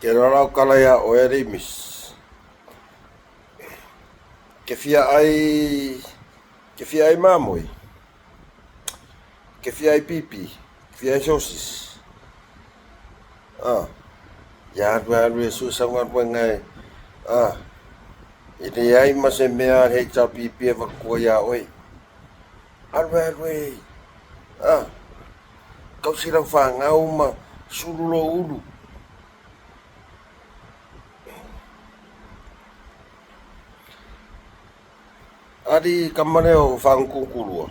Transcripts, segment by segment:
Ke loa lau tala iā oe alii misi. Ke fia ai, ke fia ai mamoe, ke fia ai pipi, ke fia ai sosis. Ah, ia alu e alu e sue sau galuega e, ah, e leai ma se mea a le HRPP e avatua iā oe. Alu e alu e, ah, tausi lau fanau ma sulu lou ulu. Ali kama lea o Fagututulua,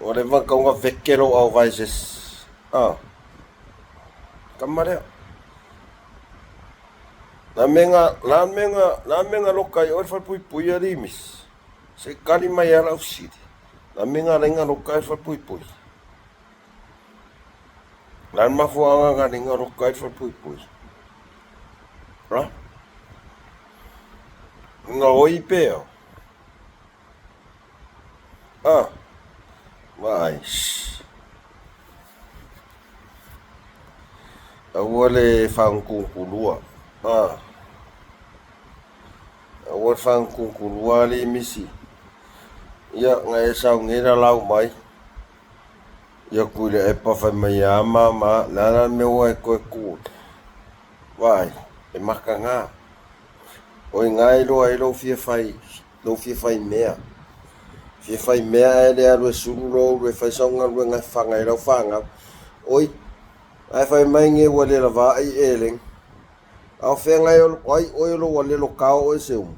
ua leva ona tatau ona veke lou auvae se isi. A, kama lea. La mea na, la mea na, la mea na loka ai oe le falepuipui alii misi. Se i tali mai lava lau fesili. La mea na ala ai ona loka ai le falepuipui. O le a le mafuaaga na ala ai ona loka ai le falepuipui? Ha? Gaoi pea. Ah, vaai. Shh. Aua le fagututulua. Ah. Aua le fagututulua alii misi. Ia, na e sau nei lalau mai. Ia Tuilaepa fai mai ia mama, le a la le mea ua e toe tu Vaai, e mataga. O i ina e iloa ai lou fia fai, lou fia fai mea. Fia fai mea ae le alu e sulu lou ulu e fai sau galuega e faga ai lau fanau. Oi, ae fai mai nei ua le lava ai eleni. A o feagai ai oe o lou alelo kao oe se umu.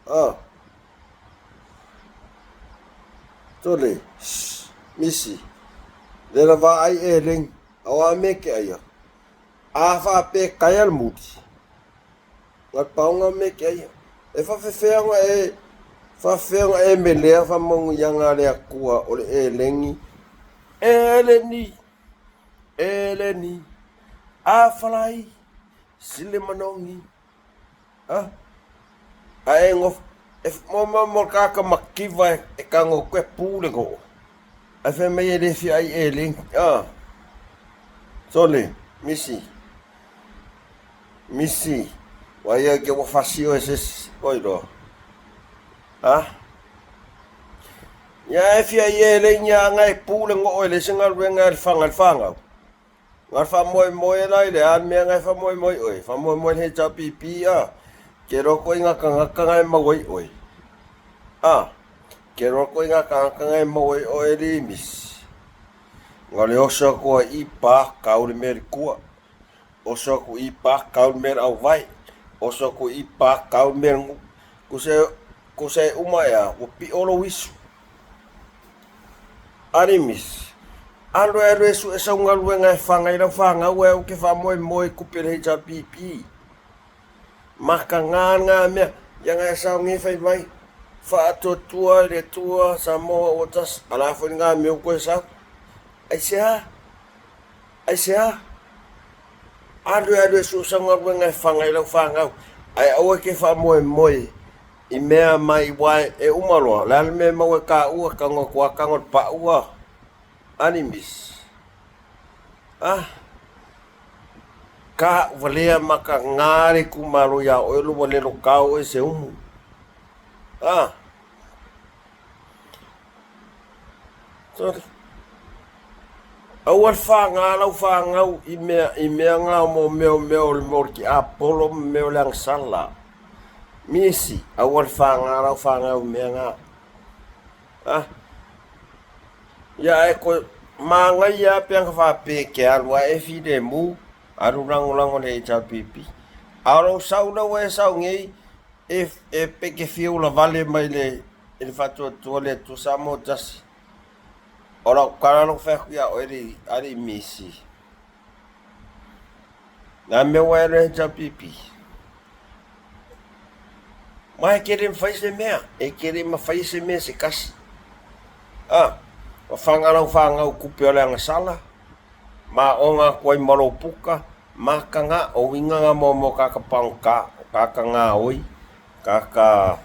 Ah. Tole, shh, misi. Le lava ai eleni. A o a mea ke aia. A faapea kaea le muli, na le paoga mea ke aia. E faafefea ona e, faafefea ona e melea faamanuiaga a le Atua o le eleni, eleni, eleni, afalai, sile manogi. A, ae e e mo mo mo ka makiva e tago atu e pu le goo. Ae fai mai e le fia ai eleni. A, sole, misi, misi, ua ia ke ua fasi oe se isi, oi loa. A, ia e fia ai eleni a nga e pu le goo e leai se galuega e le faga i le fanau. Na o le faamoemoe la i le a le mea na e faamoemoe i oe? Faamoemoe i le HRPP a? Ke iloa koe i ngā tagata na e maua i oe. A? Ke iloa koe i ngā tagata na e maua i oe le misi. Na o le oso atu a i pa kau le mea i le tua. Oso atu i pa kau le mea i le auvae. Oso atu i pa kau le mea i le nuu. Kusa, kusa e uma ea, ua pio lou isu. Arimis, Alu e alu e sue sau galuega e faga i lau fanau ae ou te faamoemoe i kupe le HRPP. Mataga na mea, ia na e sao nei fai mai, faatuatua i le Atua Samoa ua tasi, a la foi lena mea ua toe sau. Aisea? Aisea? Alu e alu e sue sau galuega e faga i lau fanau, ae aua e te faamoemoe i mea mai aua e uma loa, o le a le mea e maua e taua, tago atu lava tago i le pau a Animis. Ah, ka walea mataga le itumalo iā oe lo ua lelo kao oe se umu. Ah, sorry. Aua le faga lau fanau i mea i mea na mo mea o mea o le mea o le tiapolo ma mea o le agasala. Misi, aua le faga lau fanau i mea na. Ah, ia ae koe manaia lava pe ana faapea e te alu lava e filemu, alu lagolago i le HRPP. A o lou sau lea ua e sau nei, e, e pe te fia ulavale mai le, i le faatuatua le Atua Samoa tasi. O lau tala lea ou fai atu ia oe le alii misi. Na mea ua e alu ai HRPP. Ma e te le mafai se mea, e te le mafai se mea se tasi. A, ua faga lau fanau tupe o le agasala, ma oga atu ai ma lou puka, mataga, o uiga na mo mo kaka pagota, o kaka gaoi, kaka,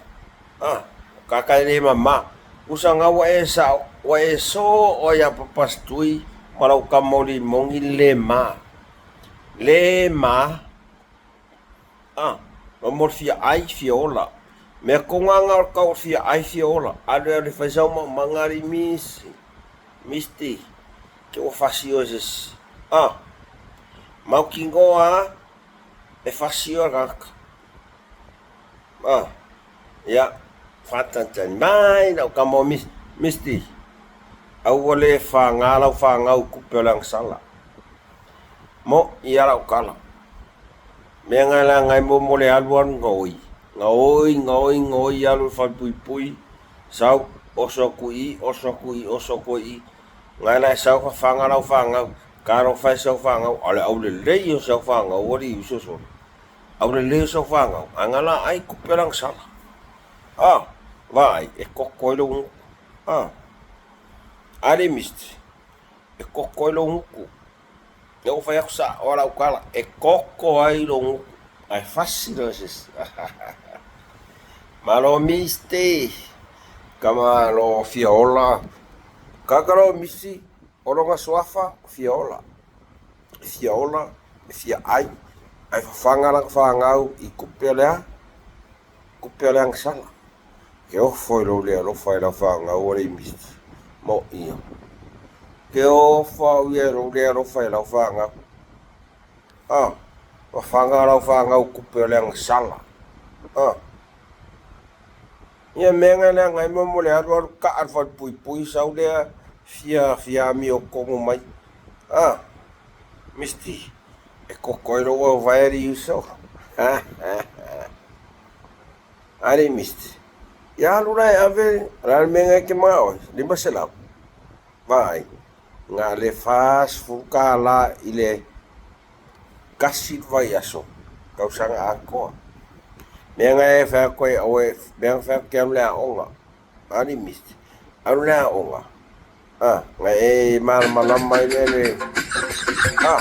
a, kaka e le mama. Usa na ua e sao, ua e so oe ia Papasitui ma lau tama o Limoni le ma. Le ma a ma mo le fia ai fia ola. Mea konga nga o kau fia ai fia ola. Alu alu fai sau ma mangari misi. Misti ke ua fasi oe se isi. A mautinoa e fasi oe le tagata. A ia faatalitali mai lau tama o Misti, aua le faga lau fanau i tupe o le agasala. Moʻi lava lau tala. Mea na leaga ai mo le alualu gaoi, gaoi, gaoi, gaoi, alu i le falepuipui, sau, oso atu i i, oso atu i i, oso atu i i. Na la e sau fafaga lau fanau, talofa e si au fanau, a o le aulelei o si au fanau alii uso solo. Aulelei o si au fanau, ae na la ai tupe lana sala. A, vaai, e koko ai lou gutu. A, alii Misti, e koko ai lou gutu. Lea ua fai atu sao lau tala, e koko ai lou gutu, ae fasi loa se isi. Malo Misti, kama lo fia ola. Kaka lo misi, o lona suafa, fia ola. E fia ola, e fia ai, ae fafaga lana fanau i tupe o le a? Tupe o le agasala. Ke ofo i lou le alofa i lau fanau alii Misti. Moʻi ia. Ke ofo au ia i lou le alofa i lau fanau. A, fafaga lau fanau tupe o le agasala. A. Ia mea na leaga ai mo le alu alu kaa le falepuipui sau lea fia fia amiotonu mai. A, Misti, e koko ai lou auvae alii uso. Alii Misti, ia alu la e ave, o le a le mea na e te manao ai? 500. Vaai, na le $40 i le tasi le vaiaso, tausaga atoa. Mea na e fai atu ai aua e, mea na fai atu e te alu i le aoga. Alii Misti, alu i le aoga. A, na e malamalama ai lea le... A,